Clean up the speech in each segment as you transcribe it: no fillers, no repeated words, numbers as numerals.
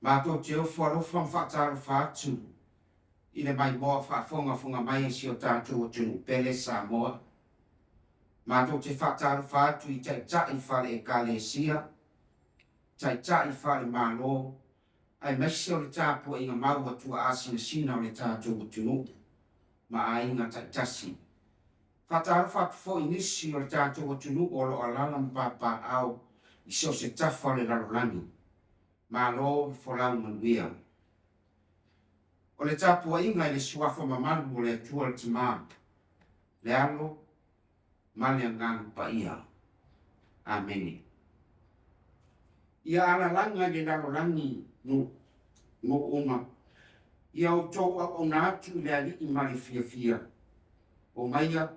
Matou te ofo alofa ma faatalofa atu i le maimoa faafogafoga mai a si o tatou atunuu pele Samoa. Matou te faatalofa atu i taitai faale-Ekalesia, taitai faale-Malo, aemaise o le tapuaiga mau a tuaasinasina o le tatou atunuu ma aiga taitasi. Faatalofa atu foi i nisi o le tatou atunuu o lo o alaala ma papaaao i so o se tafa o le lalolagi. Malo le folau manuia. O le tapuaiga i le Suafa mamalu o le Atua le Tama, le Alo ma le Agaga Paia. Amene. Ia alalaga i le lalolagi nuu uma, ia outou auauna atu i le Alii ma le fiafia. Omaia,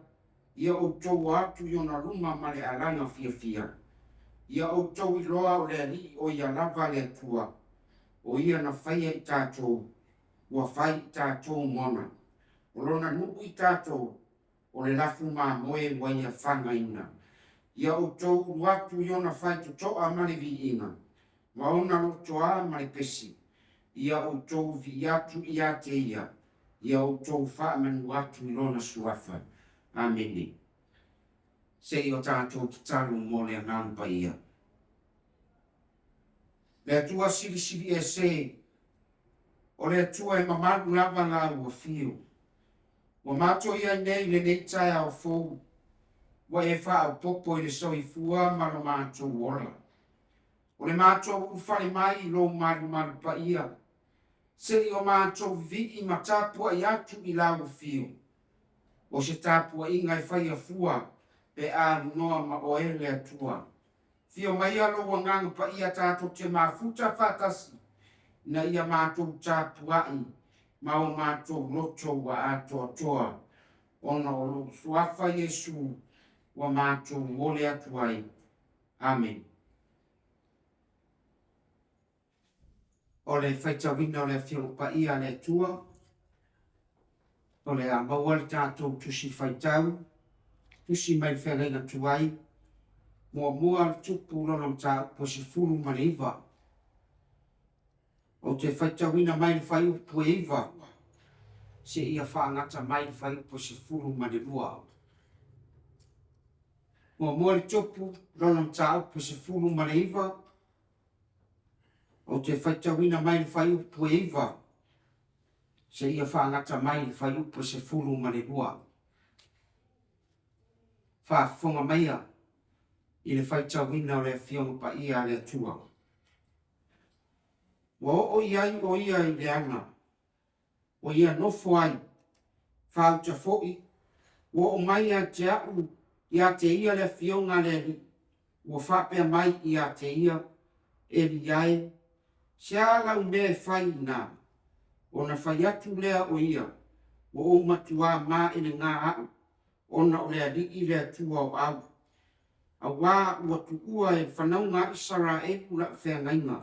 ia outou o atu i ona luma ma le alaga fiafia. Ia outou iloa o le Alii o ia lava le Atua, o ia na faia i tatou, ua fai i tatou mona. O lona nuu i tatou, o le lafu mamoe ua ia fagaina. Ia outou ulu atu i ona faitotoa ma le viiga, ma ona lotoa ma le pesi. Ia outou vivii atu ia te ia, ia outou faamanu atu i lona suafa. Amene. Se i o tatou tatalo mo le Agaga Paia. Le Atua Silisili Ese, o le Atua e mamalu lava Lau afio. Ua matou i ai nei i lenei taeao fou, ua e faaopoopo i le soifua ma lo matou ola. O le matou ulufale mai i lou malumalu paia, se i o matou vivii ma tapuai atu i lau afio. O se tapuaiga e faia fua pe a alunoa ma oe le Atua. Afio maia lou Agaga Paia tatou te mafuta faatasi, ina ia matou tapuai ma o matou loto ua atoatoa, ona o lou Suafa Iesu ua matou ole atu ai. Amene. O le faitauina o le Afioga Paia a le Atua, o le a maua le tatou Tusi Faitau, tusi mai le Feagaiga Tuai, muamua le Tupu lona mataupu e 19. Ou te faitauina mai le fuaiupu e 9 seia faagata mai le fuaiupu e 12. Muamua le Tupu lona mataupu e 19, ou te faitauina mai le fuaiupu e 9 seia faagata mai le fuaiupu e 12. Faafofoga maia i le faitauina o le Afioga Paia a le Atua. Ua oo i ai o ia i le ana, ua ia nofo ai, faauta foi, ua oo mai ia te a'u ia te ia le Afioga a le Alii, ua faapea mai ia te ia, Eliia e, se a lau mea e fai ina? Ona fai atu lea o ia, ua ou matuā maelegā a'u, ona o le Alii le Atua o au, auā ua tuua e le fanauga a Isaraelu la'u feagaiga,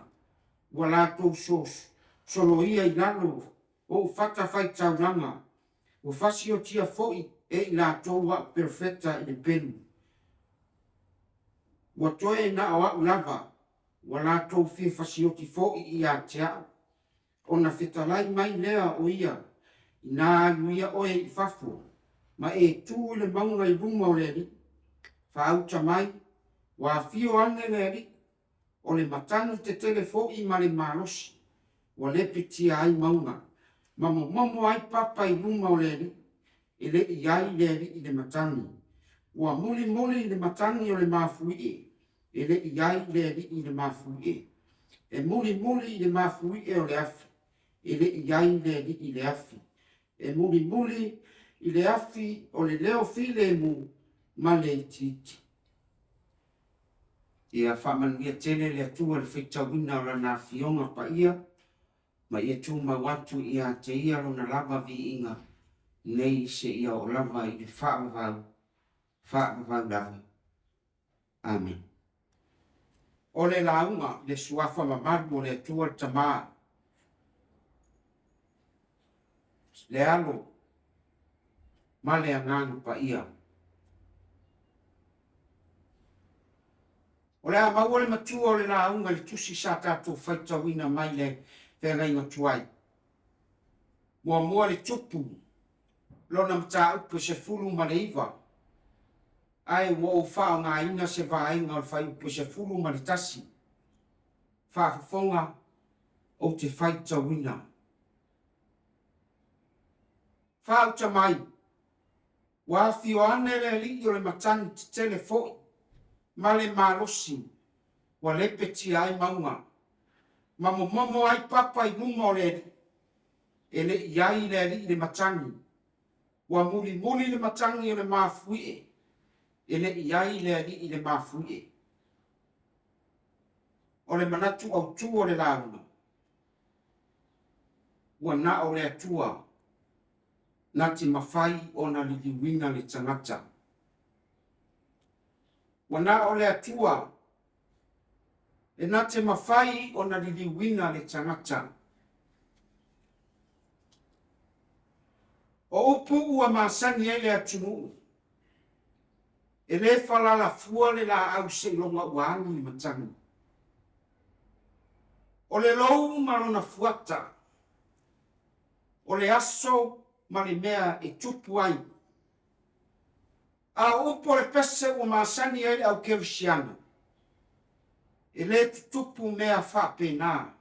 ua latou soloia i lalo o'u fatafaitaulaga, ua fasiotia foi e i latou a'u perofeta i le pelu. Ua toe na o a'u lava, ua latou fia fasioti foi ia te a'u. Ona fetalai mai lea o ia, Inā alu ia oe i fafo, ma e tu i le mauga i luma o le Alii. Faauta mai, ua afio ane le Alii, o le matagi tetele foi ma le malosi, ua lepetia ai mauga, ma momomo ai papa i luma o le Alii, e le i ai le Alii i le matagi. Ua mulimuli le matagi o le mafuie, e le i ai le Alii i le mafuie. E mulimuli i le mafuie o le afi, e le i ai le Alii i le afi. E mulimuli i le afi o le leo filemu ma le itiiti. Ia faamanuia tele le Atua i le faitauina o Lana Afioga Paia, ma ia tumau atu ia te Ia Lona lava viiga nei seia oo lava i le faavavau, faavavau lava. Amene. O le lauga i le Suafa mamalu o le Atua le Tama, le Alo ma le Agaga Paia. O le a maua le matua o le lauga i le tusi sa tatou faitauina mai le feagaiga tuai. Muamua le tupu, lona mataupu e 19, ae ua ou faaaogaina se vaega o le fuaiupu e 11. Faafofoga, ou te faitauina. Faauta mai, Ua afio ane le alii o le matagi tetele foi ma le malosi ua lepetia ai mauga, ma momomo ai papa i luma o le Alii. E le i ai le alii i le matagi, ua mulimuli le matagi o le mafuie, e le i ai le alii i le mafuie. O le manatu autu o le lauga, ua na o le Atua na te mafai ona liliuina le tagata. Ua na o le Atua e na te mafai ona liliuina le tagata. O upu ua masani ai le atunuu, e le falala fua le laau seiloga ua agi le matagi. O le lou ma lona fuata. O le aso ma le mea e tupu ai. A o upu o le pese ua masani ai le au kerisiano, e le tutupu mea faapena.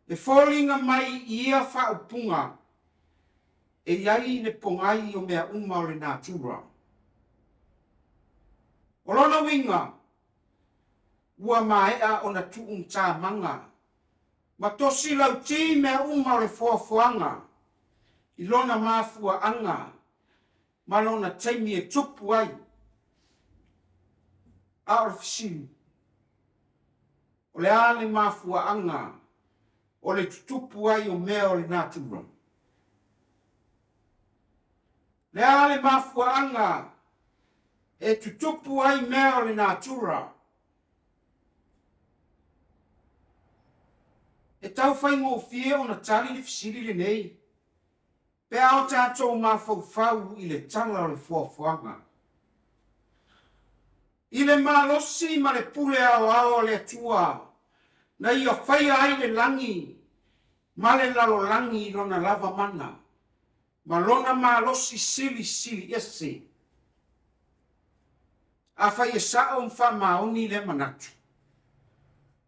E foliga mai i ia faaupuga e i ai le pogai o mea uma o le natura. O lona uiga, ua maea ona tuumatamaga ma tosi lauti mea uma o le foafoaga i lona mafuaaga ma lona taimi e tupu ai. A o le fesili, o le a le mafuaaga o le tutupu ai o mea o le natura? Le a le mafuaaga e tutupu ai mea o le natura? E tau faigofie ona tali le fesili lenei pe a o tatou mafaufau i le tala o le foafoaga. I le malosi ma le pule aoao a le Atua na Ia faia ai le lagi ma le lalolagi i Lona lava mana ma Lona malosi silisili ese. Afai e sa'o ma faamaoni lea manatu,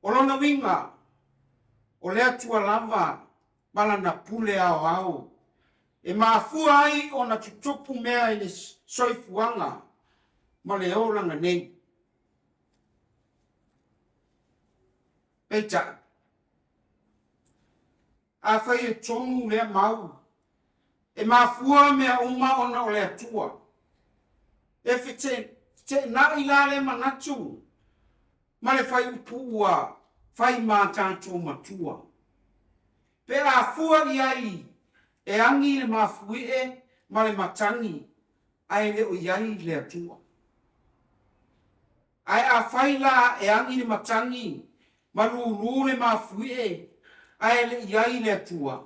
o lona uiga, o le Atua lava ma Lana pule aoao e mafua ai ona tutupu mea i le soifuaga ma le olaga nei. Peitai, afai e tonu lea mau, e mafua mea uma ona o le Atua. E feteenai la lea manatu ma le fuaiupu ua fai ma tatou matua. Pe a fua i ai e agi le mafuie ma le matagi ae le o i ai le Atua. Ae afai la e agi le matagi ma lūlū le mafuie ae le i ai le Atua,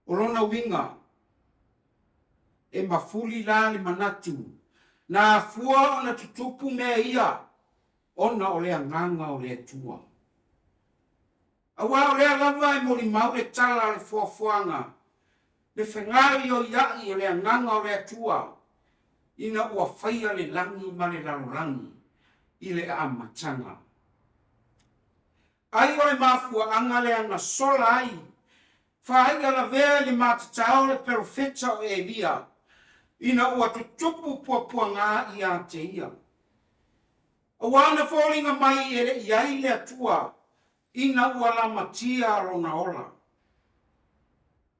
o lona uiga, e mafuli la le manatu na afua ona tutupu mea ia ona o le agaga o le Atua. Aua o lea lava e molimau le tala a le foafoaga, le fegaoioiaʻi o le agaga o le Atua ina ua faia le lagi ma le lalolagi i le amataga. Ai o le mafuaaga lea na sola ai faai'a lavea i le matatao le perofeta o Elia ina ua tutupu puapuaga ia te ia. Aua na foliga mai e le i ai le Atua ina ua lamatia lona ola.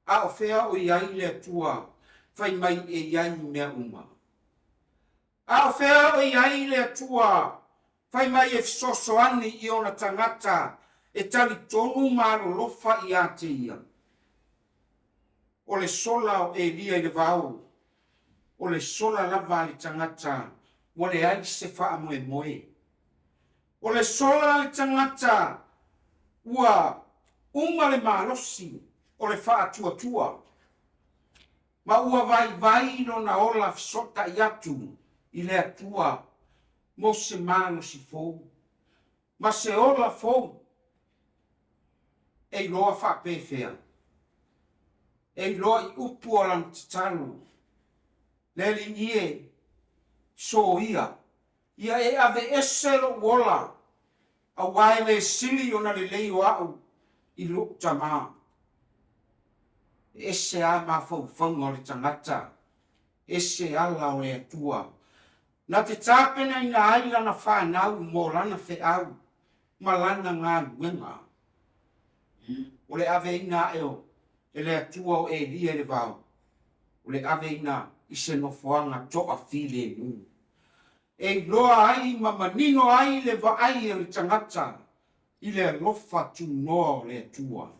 A o fea o i ai le Atua fai mai e i ai mea uma? A o fea o i ai le Atua fai mai e fesoasoani i ona tagata e talitonu ma alolofa ia te ia? O le sola o Elia i le vao, o le sola lava a le tagata ua leai se faamoemoe. O le sola a le tagata ua uma le malosi o le faatuatua, ma ua vaivai lona ola fesootai atu i le Atua. mo se malosi fou ma se ola fou. E iloa faapefea? E iloa i upu o lana tatalo, Le Alii e, soia, ia e aveese lou ola, aua e le sili ona lelei o au i lou tama. E ese a mafaufauga o le tagata, ese ala o le Atua. Na te tapenaina ai lana fanau mo lana feau ma lana galuega. O le aveina ae o e le Atua o Elia i le vao, o le aveina i se nofoaga toafilemu, e iloa ai ma manino ai le vaai a le tagata i le alofa tunoa o le Atua.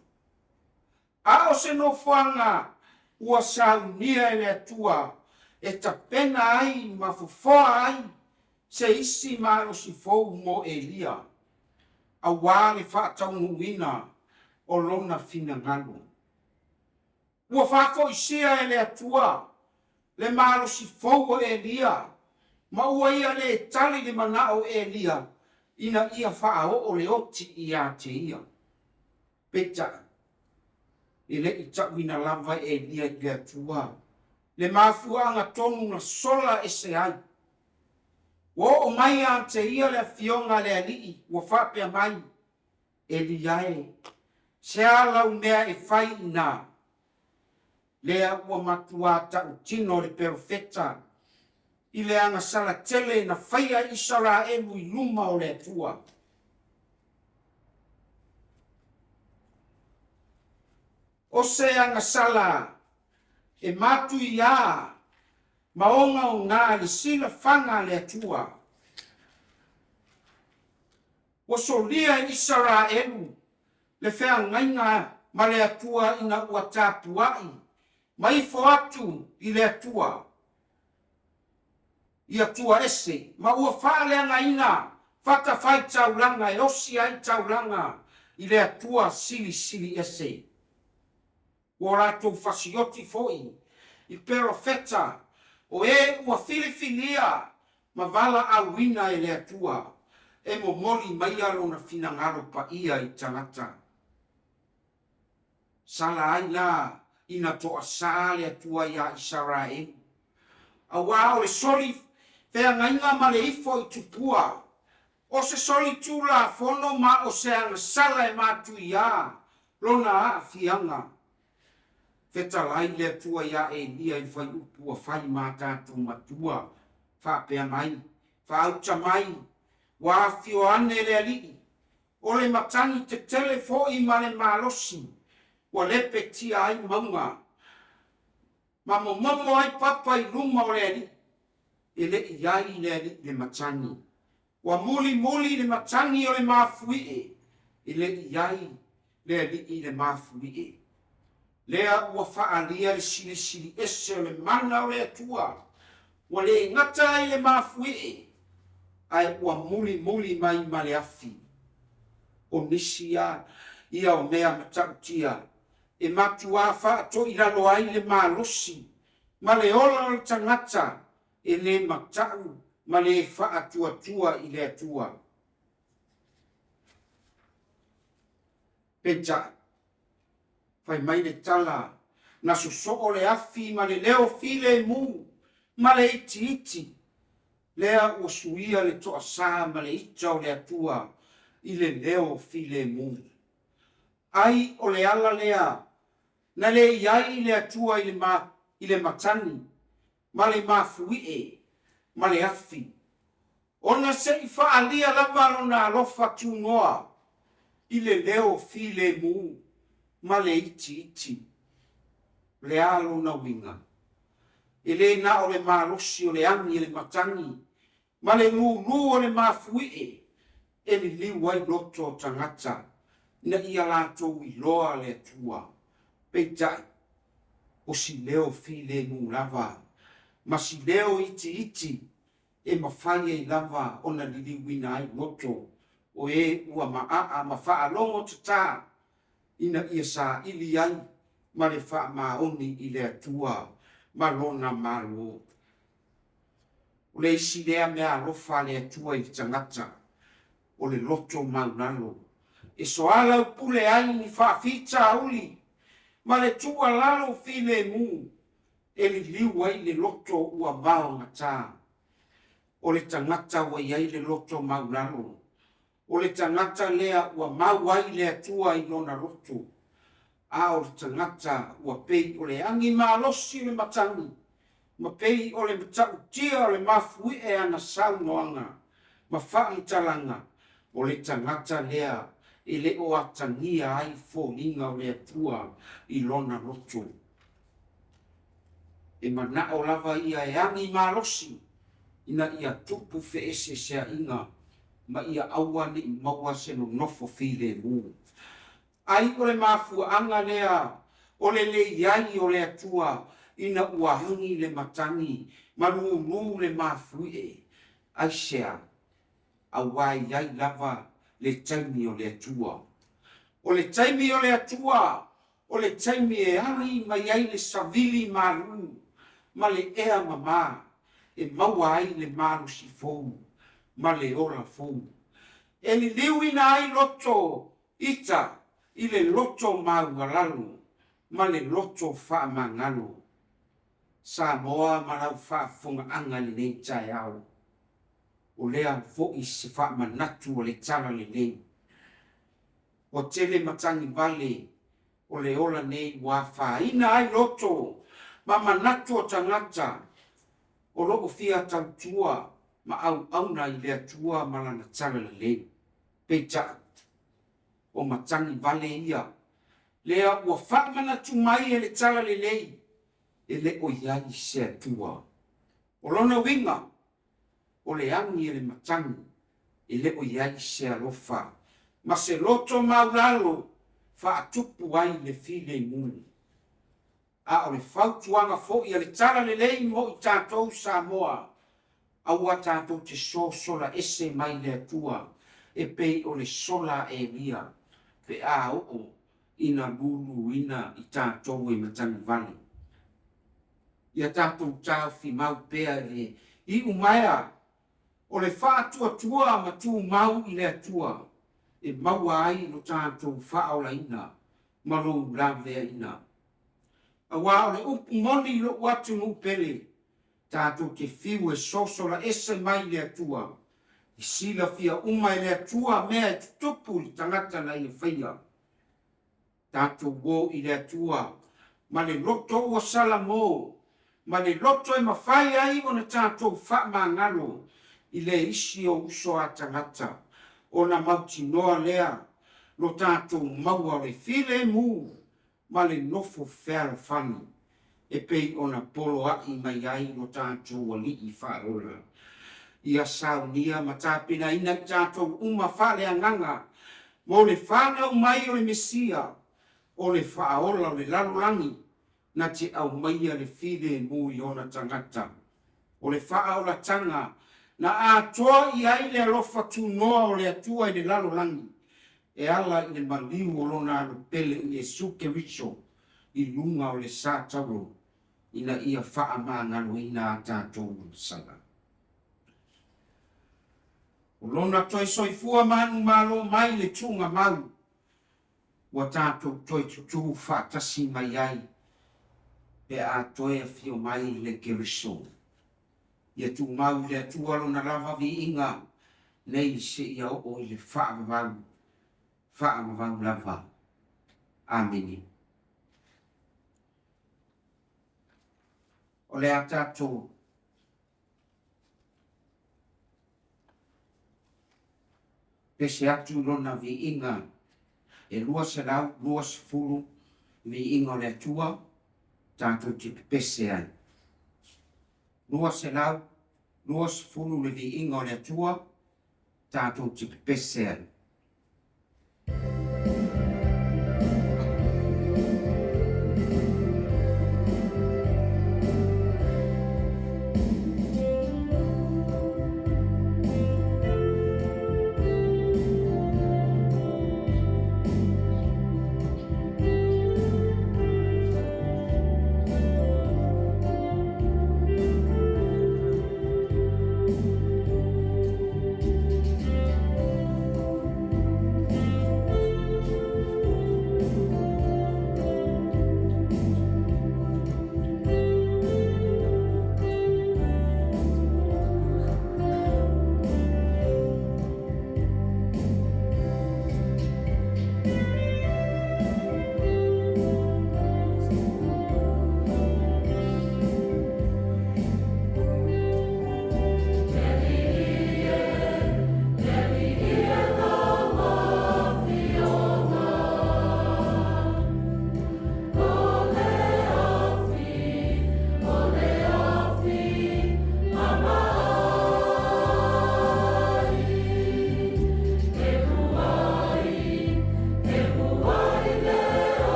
A o se nofoaga ua saunia e le Atua e tapena ai ma fofoa ai se isi malosi fou mo Elia, auā le faataunuuina o lona finagalo. Ua faafoisia e le Atua le malosi fou o Elia, ma ua ia lē tali le manao o Elia ina ia faaoo le oti iā te ia. Peitai, e le i tauina lava e Elia i le Atua le mafuaaga tonu na sola ese ai. Ua oo mai ia te ia le afioga a le Alii ua faapea mai, Elia e, se a lau mea e fai inā? Lea ua matuā tautino le perofeta i le agasala tele na faia e Isaraelu i luma o le Atua. O se agasala e matuiā ma ogaoga i le silafaga a le Atua. Ua solia e Isaraelu le feagaiga ma le Atua ina ua tapuai ma ifo atu i le Atua i Atua ese, ma ua faaleagaina fatafaitaulaga e osi ai taulaga i le Atua Silisili Ese. Ua latou fasioti foi i perofeta o e ua filifilia ma valaauina e le Atua e momoli maia Lona finagalo paia i tagata. Sala ai la ina toasā le Atua iā Isaraelu, auā o le soli feagaiga ma le ifo i tupua, o se soli tulafono ma o se agasala e matuiā lona aafiaga. Fetalai le Atua iā Elia i faiupu ua fai ma tatou matua, faapea mai, Faauta mai, ua afio ane le Alii, O le matagi tetele foi ma le malosi ua lepetia ai mauga, ma momomo ai papa i luma o le Alii, e le i ai le Alii le matagi. Ua mulimuli le matagi o le mafuie, e le i ai le Alii le mafuie. Lea ua faaalia le silisili ese o le mana o le Atua, ua le gata ai le mafuie, ae ua mulimuli mai ma le afi. O nisi a ia o mea matautia e matuā faatoilalo ai le malosi ma le ola o le tagata e le matau ma le faatuatua i le Atua. Peitai, fai mai le tala, na sosoo le afi ma le leo filemu ma le itiiti, lea ua suia le toasā ma le ita o le Atua i le leo filemu. Ai o le ala lea na le i ai le Atua i le i le matagi ma le mafuie ma le afi, ona se i faaalia lava lona alofa tunoa i le leo filemu ma le itiiti. O le a lona uiga? E le na o le malosi o le agi e le matagi ma le lūlū o le mafuie e liliu ai loto o tagata ina ia latou iloa le Atua. Peitai, o si leo filemu lava ma si leo itiiti e mafai ai lava ona liliuina ai loto o e ua maaa ma faalogo tatā ina ia saili ai ma le faamaoni i le Atua ma Lona Malo. O le isi lea meaalofa a le Atua i le tagata, o le loto maulalo, e soalaupule ai ni faafitauli ma le tuualalo filemu e liliu ai le loto ua vaogata. O le tagata ua i ai le loto maulalo, o le tagata lea ua mau ai le Atua i lona loto, a o le tagata ua pei o le agi malosi o le matagi, ma pei o le matautia o le mafuie ana saunoaga ma faamatalaga, o le tagata lea e le o atagia ai foliga o le Atua i lona loto. E manao lava ia e agi malosi ina ia tupu feeseeseaiga ma ia aua ne i maua se nonofo filemu. Ai o le mafuaaga lea o le le i ai o le Atua ina ua agi le matagi ma lūlū le mafuie. Aisea? Aua e i ai lava le taimi o le Atua. O le taimi o le Atua, o le taimi e agi mai ai le savili malū ma le ea mamā e maua ai le malosi fou ma le ola fou, e liliuina ai loto ita i le loto maualalo ma le loto faamagalo. Samoa ma lau faafofogaaga i lenei taeao, o lea foi se faamanatu o le Talalelei. Ua tele matagi vale o le ola nei ua afaina ai loto ma manatu o tagata o lo o fia tautua ma auauna i le Atua ma Lana Talalelei. Peitai, o matagi vale ia lea ua faamanatu mai e le Talalelei e le o i ai se Atua. O lona uiga, o le agi e le matagi e le o i ai se alofa ma se loto maulalo faatupu ai le filemu. A o le fautuaga foi a le Talalelei mo i tatou Samoa, aua tatou te sosola ese mai le Atua e pei o le sola a Elia pe a oo ina luluina i tatou e matagivale. Ia tatou taofi mau pea i le iumaea o le faatuatua ma tumau i le Atua e maua ai lo tatou faaolaina ma lou laveaiina. Aua o le upu moni i lou atunuu pele, tatou te fiu e sosola ese mai le Atua, e silafia uma e le Atua mea e tutupu i le tagata na ia faia. Tatou o i le Atua ma le loto ua salamo, ma le loto e mafai ai ona tatou faamagalo i le isi o uso a tagata, ona mautinoa lea lo tatou maua o le filemu ma le nofo fealofani e pei ona poloa'i mai ai lo tatou Alii Faaola. Ia saunia ma tapenaina i tatou uma faaleagaga mo le fanau mai o le Mesia, o le Faaola o le lalolagi, na te aumaia le filemu i ona tagata. O le faaolataga na atoa i ai le alofa tunoa o le Atua i le lalolagi, e ala i le maliu o Lona Alo pele Iesu Keriso i luga o le sa tauro ina ia faamagaloina a tatou sala. O Lona toe soifua manumalo mai le tuugamau ua tatou toe tutū faatasi mai ai pe a toe afio mai le Keriso. Ia tumau i le Atua Lona lava viiga nei seia oo i le faavavau, faavavau lava. Amene. O le a tatou pese atu i Lona viiga e 220 viiga o le Atua tatou te pepese ai. 220 le viiga o le Atua tatou te pepese ai.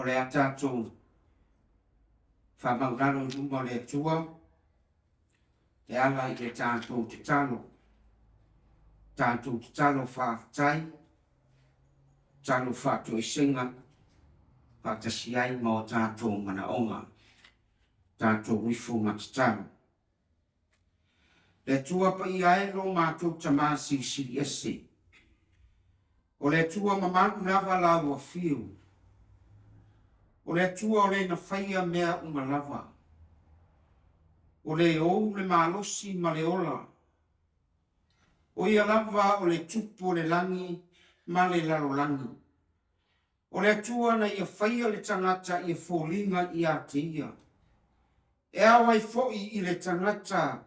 O le a tatou faamaulalo i luma o le Atua e ala i le tatou tatalo. Tatou tatalo faafetai, tatalo faatoesega, faatasi ai ma o tatou manaoga. Tatou ifo ma tatalo. Le Atua paia e lo matou Tama Silisili Ese. O le Atua mamalu lava lau afio. O le Atua o le na faia mea uma lava. O le ou le malosi ma le ola. O ia lava o le Tupu o le lagi ma le lalolagi. O le Atua na ia faia le tagata ia foliga ia te ia. E ao ai foi i le tagata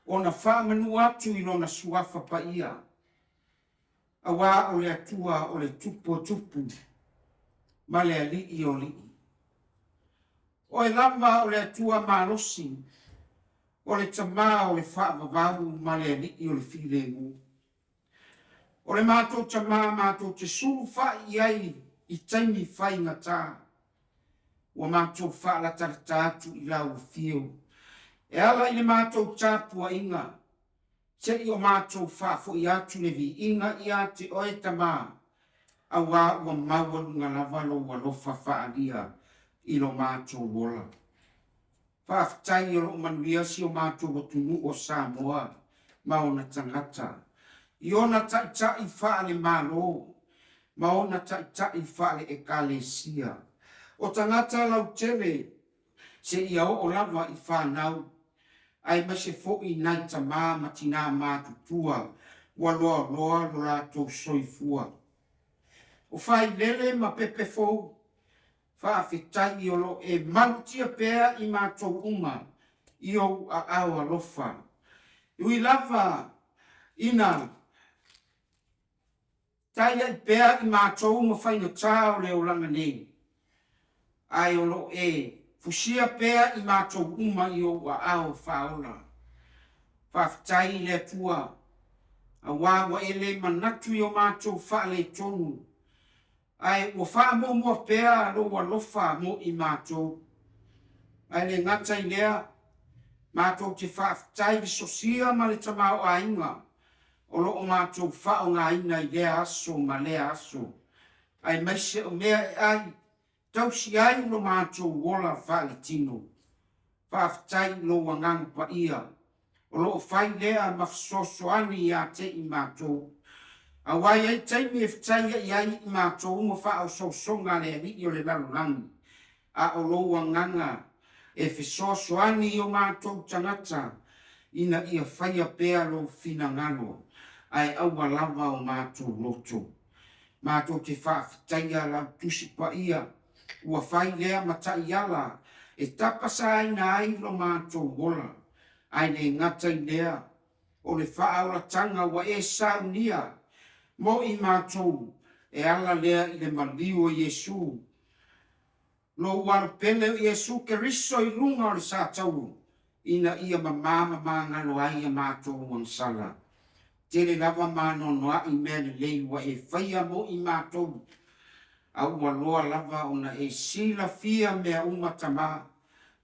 ona faamanu atu i lona suafa paia, auā o le Atua o le Tupu o tupu ma le Alii o alii. Oe lava o le Atua malosi, o le Tama o le faavavau ma le Alii o le filemu. O le matou Tama matou te sulufa'i i ai i taimi faigata, ua matou faalatalata atu i lau afio e ala i le matou tapuaiga, se'i o matou faafo'i atu le viiga ia te oe Tama, auā ua maualuga lava lou alofa faaalia i lo matou ola. Faafetai o lo o manuia si o matou atunuu o Samoa ma ona tagata, i ona taitai faale-Malo ma ona taitai faale-Ekalesia. O tagata lautele seia oo lava i fanau, aemaise foi nai tama ma tinā matutua ua loaloa lo latou soifua. O failele ma pepe fou, faafetai o lo o e malutia pea i matou uma i ou aao alofa. E ui lava ina taiai pea i matou ma faigata o le olaga nei, ae o lo o e fusia pea i matou uma i ou aao faaola. Faafetai i le Atua, auā ua e le manatu i o matou faaletonu, ae ua faamuamua pea lou alofa mo i matou. Ae le gata i lea, matou te faafetai i le sosia ma le tamaoaiga o lo o matou faaaogaina i lea aso ma lea aso, aemaise o mea e ai tausi ai lo matou ola faaletino. Faafetai i lou Agaga Paia o lo o fai lea ma fesoasoani ia te i matou. Aua e i ai taimi e fetaiai ai i matou ma faaososoga a le alii o le lalolagi, a o lou Agaga e fesoasoani i o matou tagata ina ia faia pea lou finagalo, ae aua lava o matou loto. Matou te faafetaia lau Tusi Paia ua fai lea ma taiala e tapasaina ai lo matou ola, ae le gata i lea, o le faaolataga ua e saunia mo i matou e ala lea i le maliu o Iesu, lou Alo pele o Iesu Keriso i luga o le satauro, ina ia mama ma magalo ai a matou agasala. Tele lava ma anoanoai mea lelei ua e faia mo i matou, a ua loa lava ona e silafia mea uma Tama,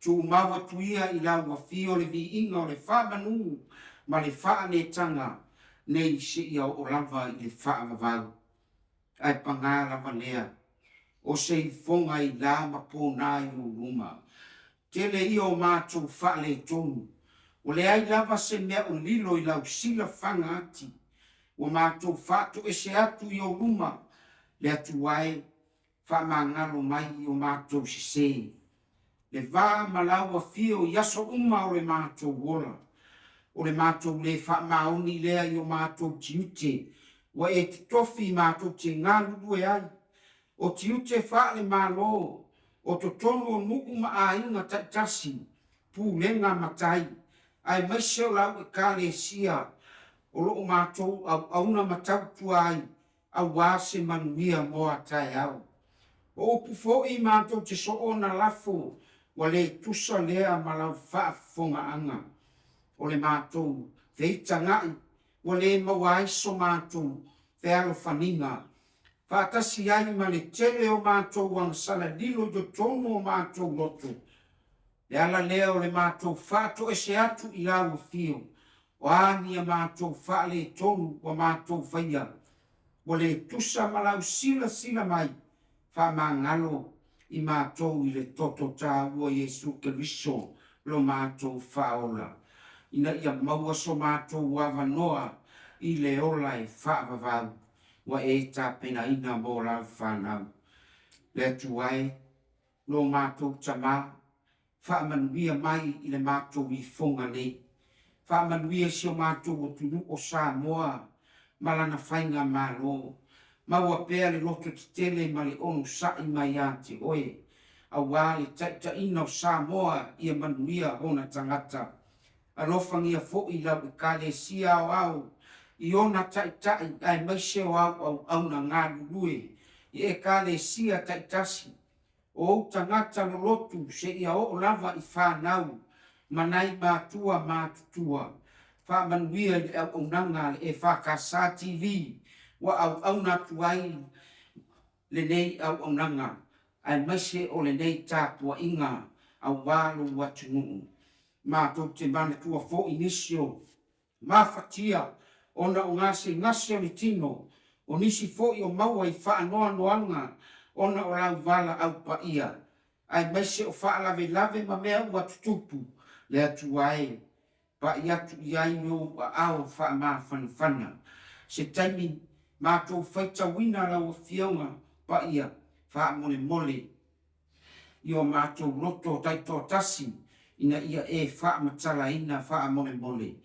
tumau atu ia i lau afio le viiga o le faamanu ma le faaneetaga nei seia oo lava i le faavavau. Ae paga lava lea, o se ifoga i la ma pona i ou luma. Tele ia o matou faaletonu, ua leai lava se mea o lilo i lau silafaga ati. Ua matou faatoese atu i ou luma, le Atua e, faamagalo mai i o matou sese. Le va ma lau afio i aso uma o le matou ola. O le matou le faamaoni lea i o matou tiute ua e totofi matou te galulue ai, o tiute faale-Malo, o totonu o nuu ma aiga taitasi, pulega matai, aemaise o lau Ekalesia o lo o matou auauna ma tautua ai auā se manuia mo a taeao. O upu foi matou te soona lafo ua le tusa lea ma lau faafofogaaga. O le matou feitaga'i ua le maua ai so matou fealofaniga, faatasi ai ma le tele o matou agasala lilo i totonu o matou loto. Le ala lea o le matou faatoese atu i lau afio, o a ni a matou faaletonu ua matou faia, ua le tusa ma lau silasila mai, faamagalo i matou i le toto taua o Iesu Keriso lo matou Faaola, ina ia maua so matou avanoa i le ola e faavavau ua e tapenaina mo lau fanau. Le Atua e, lo matou Tama, faamanuia mai i le matou ifoga nei. Faamanuia i si o matou atunuu o Samoa ma lana faigamalo. Maua pea le loto tetele ma le onosai mai ia te oe, auā le taitaiina o Samoa ia manuia ona tagata. Alofagia foi lau Ekalesia Aoao i ona taitai aemaise o au auauna galulue i Ekalesia taitasi, o ou tagata lolotu seia oo lava i fanau ma nai matua matutua. Faamanuia i le auaunaga a le EFKS TV ua auauna atu ai lenei auaunaga aemaise o lenei tapuaiga auā lou atunuu. Matou te manatua foi nisi o mafatia ona o gasegase o le tino, o nisi foi o maua i faanoanoaga ona o lau valaau paia. aemaise o faalavelave ma mea ua tutupu, le Atua e, pai atu i ai i ou aao faamafanafana. Se taimi matou faitauina lau Afioga Paia faamolemole i o matou loto taitoatasi ina ia e faamatalaina faamolemole.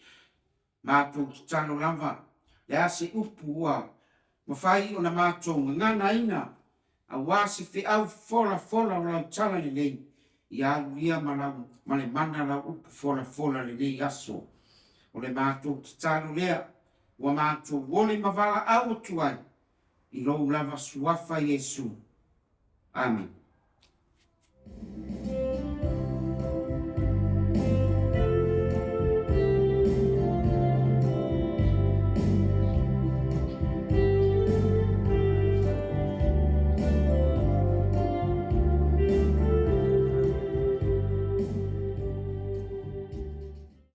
Matou tatalo lava, le a se upu ua mafai ona matou gaganaina aua se feau folafola o lau tala lelei, ia alu ia ma lau ma le mana lau upu folafola lenei aso. O le matou tatalo lea ua matou ole ma valaau atu ai i lou lava suafa Iesu. Amene.